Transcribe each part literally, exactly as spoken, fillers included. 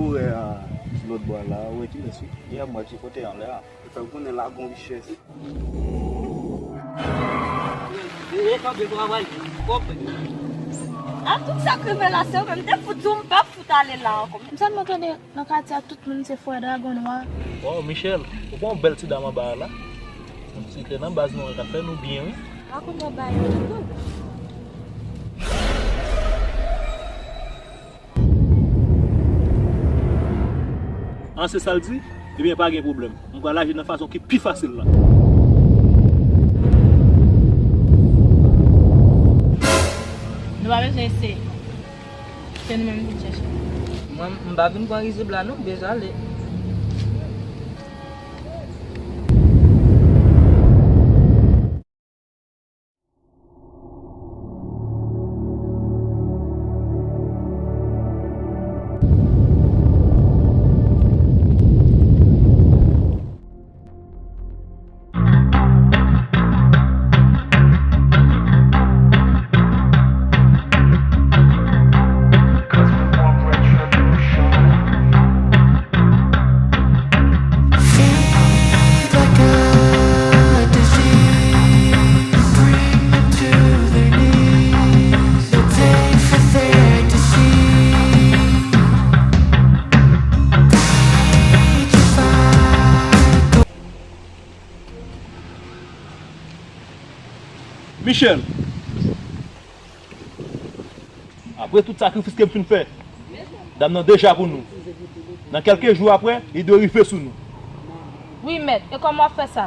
Forè a, lòt bò la, ou wè kilès wi. Yè m wè ti kote anlè a. Fè w konnen la gon richès. Vire kanpe pou avay. Kòb. A tout sa k rive la, se ou menm. Te fout di w m p ap fout ale la ankò. M sèlman tande nan katye a tout moun se frè Dragon Nwa. Oh, Michel, ou pa yon bèl ti dam anba a la? Yon ti kè nan baz nou an ka fè nou byen, wi. A kounye a bay yo tou. An, se sa l di? Ebyen, pa gen pwoblèm. M pral aji nan fason ki pi fasil la. Nou pa bezwen eseye. Se nou menm ki chèche. Mwen, m pa vin pran rizib la non, m bezwen ale. Michel, apre tout sakrifis ke m fin fè, dam nan deja pou nou. Nan kèlke jou apre, li dwe rive sou nou. Wi, mèt, e kòman w ap fè sa?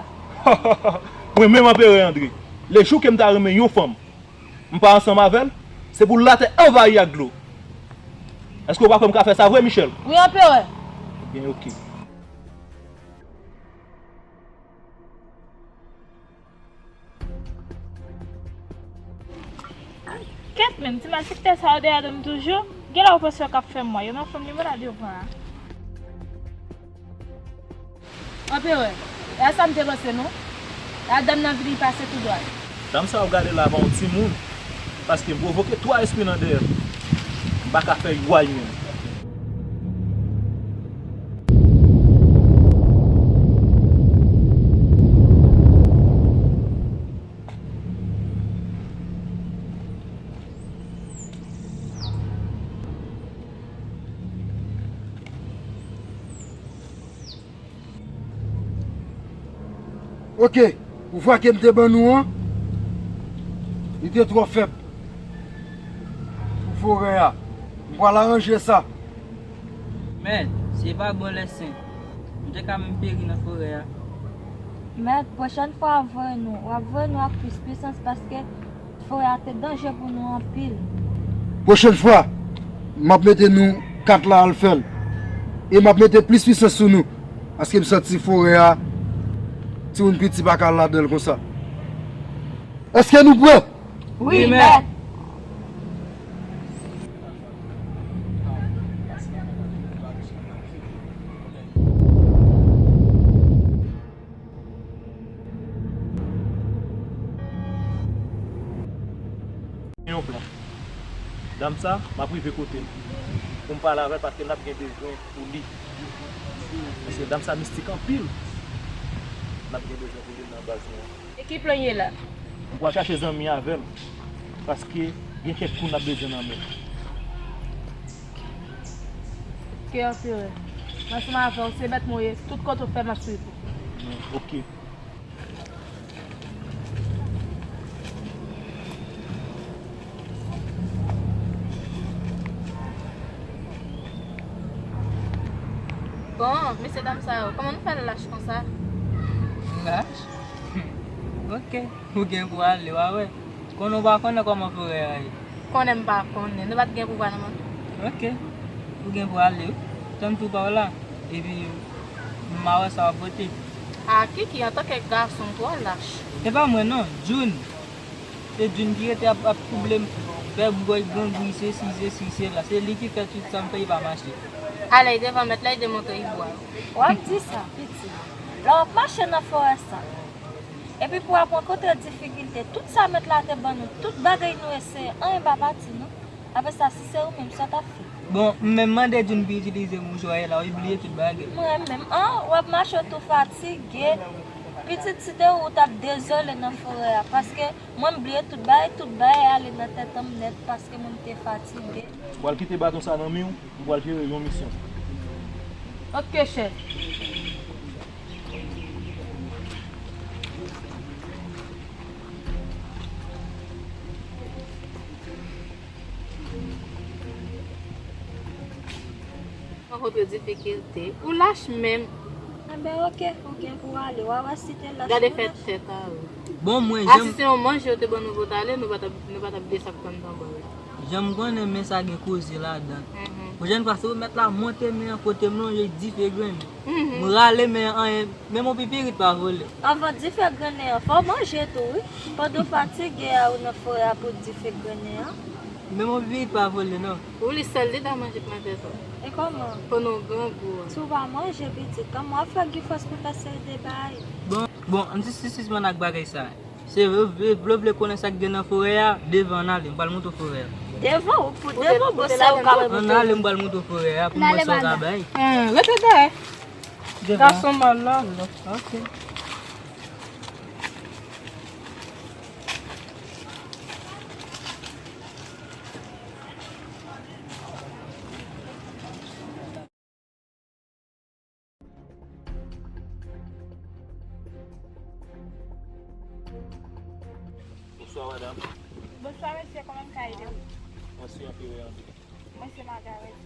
Mwen menm Anperè Andre, lejou ke m ta renmen yon fanm, m pa ansanm avè l, se pou latè anvayi ak dlo. Èske w pa kwè m ka fè sa vre, Michel? Wi, Anperè. Ebyen, oke. Kèt, men ti malfektè sa yo dèyè do m toujou. Genlè yo panse yo k ap fè m mwen. Yo nan fòm limonad yo pran an. Anperè, e a sa m te panse non. E a dam nan vini pase tou dwat. Dam sa w gade la pa yon timoun. Paske m pwovoke twa espri nan dèyè l. M pa ka fè y way menm. Oke, pouvwa ke m te ban nou an, li te twò fèb pou forè a. M pral aranje sa. Mèt, si e pa bò lèsen, nou te ka menm peri nan forè a. Mèt, pwochèn fwa w ap voye nou, w ap voye nou ak plis pisans paske forè a te danje pou nou anpil. Pwochèn fwa, m ap mete nou kat la al fè l. E m ap mete plis pisans sou nou. Paske m santi forè a, timoun piti pa ka al ladan l konsa. Èske nou prè? Wi, mèt. Gen yon plan. Dam sa, m ap rive kote l pou m pale avè l paske n ap gen bezwen pou li. Paske dam sa mistik anpil. N ap gen bezwen pou li nan baz nou an. E ki plan ye la? M pral chache zanmi avè l paske gen kèk kou n ap bezwen nan men l. Ke Anperè, m ansanm avè w, se mèt mwen ye, tout kote w fè m ap swiv ou. Ok. Bon, mesye dam sa yo, kòman nou fè lach konsa? Lach? Ok, ou gen pou ale, w a wè. Konnen w pa konnen kòman forè a ye. Konnen m pa konnen, nou pa t gen pouvwa nan men. Ok, ou gen pou ale wi. Tann tou pa w la, epi m a wè sa w ap pote. A, Kiki, antanke gason, w twò lach. E pa mwen non, June. Se June ki rete ap, ap twouble m, fè bougoy grangouy, sesi, sesi, sela. Se li ki fè tout sa m fè, li pa mache. Ale devan mèt la, li demontre li bwa. W ap di sa, piti. Lè w ap mache nan forè sa, epi pou w ap rankontre difikilte, tout sa mèt la te ban nou, tout bagay nou eseye, anyen pa pati non. Apre sa, si se ou menm, sa w t ap fè? Bon, m menm mande June pou itilize mouchwa la, li bliye tout bagay. Mwen menm, an, w ap mache w tou fatige. Pitit, si te ou, w t ap dezole nan forè a, paske mwen m bliye tout bagay, tout bagay ale nan tèt an m nèt, paske mwen m te fatige. M pral kite baton sa nan men w, m pral jere yon misyon. Ok, chèf. Rankontre difikilte. Ou lach menm. Enben, ok, ou gen pou w ale. W a wè si te lach. Gade fè tèt a ou. Bon, mwen, a, si se yon manje yo te ban nou pou t ale, nou pa t ap, nou pa t ap de sa k tann tanbò la. Jan m konnen men sa gen koze ladan. Mhm. Pwochèn fwa, se pou mèt la monte men an kote m lonje, dife grennen. Mhm. M rale men an, anyen, menm yon pipirit pa vole. Anvan dife grennen an, fò w manje tou, wi. Pandan w fatige a ou nan forè a pou dife grennen an. Menm yon pipirit pa vole, non. Ou li sèl li ta manje plantè sa. E kòman? Pandan w grangou a. Si w pa manje, pitit, kòman w ap fè gen fòs pou fè seri de bagay? Bon, bon, ann ti sispann ak bagay sa. Se vle, vle, vle konnen sa k gen nan forè a, devan ann ale, m pral montre w forè a. Devan, ou pou devan, bon, sa ou ka wè. Ann ale, m pral montre w forè a, pou m wè sa w ka bay. Rete dèyè. Gason malala, ok. Bonswa, madanm. Bonswa, mesye. Kòman m ka ede w? Mwen se Anperè André. Mwen se Magaret.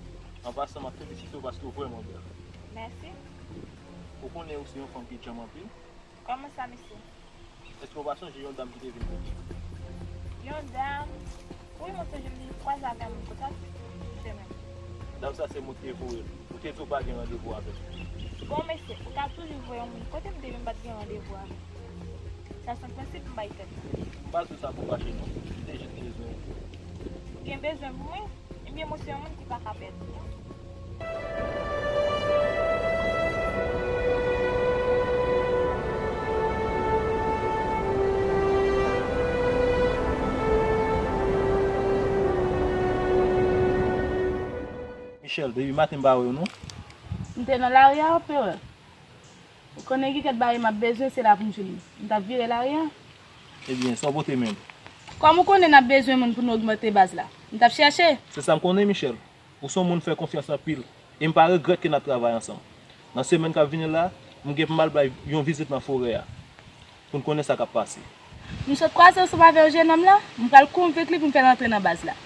An pasan, m ap felisite w paske w vrèman bèl. Mèsi. Ou konnen ou se yon fanm ki djanm anpil. Kòman sa, mesye? Èske w pa sonje yon dam ki te vin kote w? Yon dam? Wi, mwen sonje m, li kwaze avè mwen. Poukisa w touche menm? Dam sa se mwen ki te voye l. Ou te di w pa gen randevou avè l. Bon, mesye, ou ka toujou voye yon moun kote m te vin, m pa t gen randevou avè l. Sa se yon prensip m bay tèt mwen. M pa di w sa pou fache non. M te jis bezwen w. Ou gen bezwen pou mwen? Ebyen, mwen se yon moun ki pa ka pèdi. Michel, depi maten m pa wè w non. M te nan lari a, Anperè. Ou konnen gen kèk bagay m ap bezwen, se la pou m jwenn li. M t ap vire lari a. Ebyen, sa w pote menm? Kòm ou konnen n ap bezwen moun pou nou ogmante baz la, m t ap chèche. Se sa m konnen, Michel. Ou se yon moun m fè konfyans anpil, e m pa regrèt ke n ap travay ansanm. Nan semèn k ap vini la, m gen pou m al bay yon vizit nan forè a, pou n konnen sa k ap pase. M sot kwaze ansanm avè yon jennonm la, m pral konvenk li pou m fè l antre nan baz la.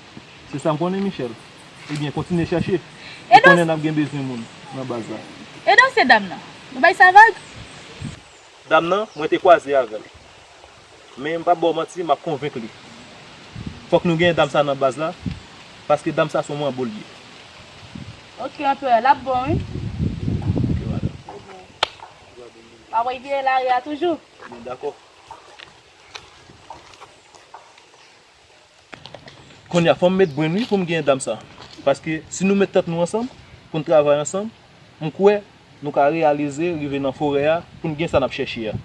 Se sa m konnen, Michel. Ebyen, kontinye chèche. Ou konnen n ap gen bezwen moun nan baz la. E dosye dam nan? Nou bay sa vag? Dam nan, mwen te kwaze avè l. Men m p ap ba w manti, m ap konvenk li. Fòk nou genyen dam sa nan baz la, paske dam sa se yon manbo l ye. Ok, Anperè, l ap bon, wi. Ok, madanm. M ap vire lari a toujou. Ebyen, dakò. Kounye a, fò m met brenn wi pou m genyen dam sa. Paske si nou met tèt nou ansanm, pou n travay ansanm, m kwè nou ka reyalize, rive nan forè a, pou n gen sa n ap chèche a.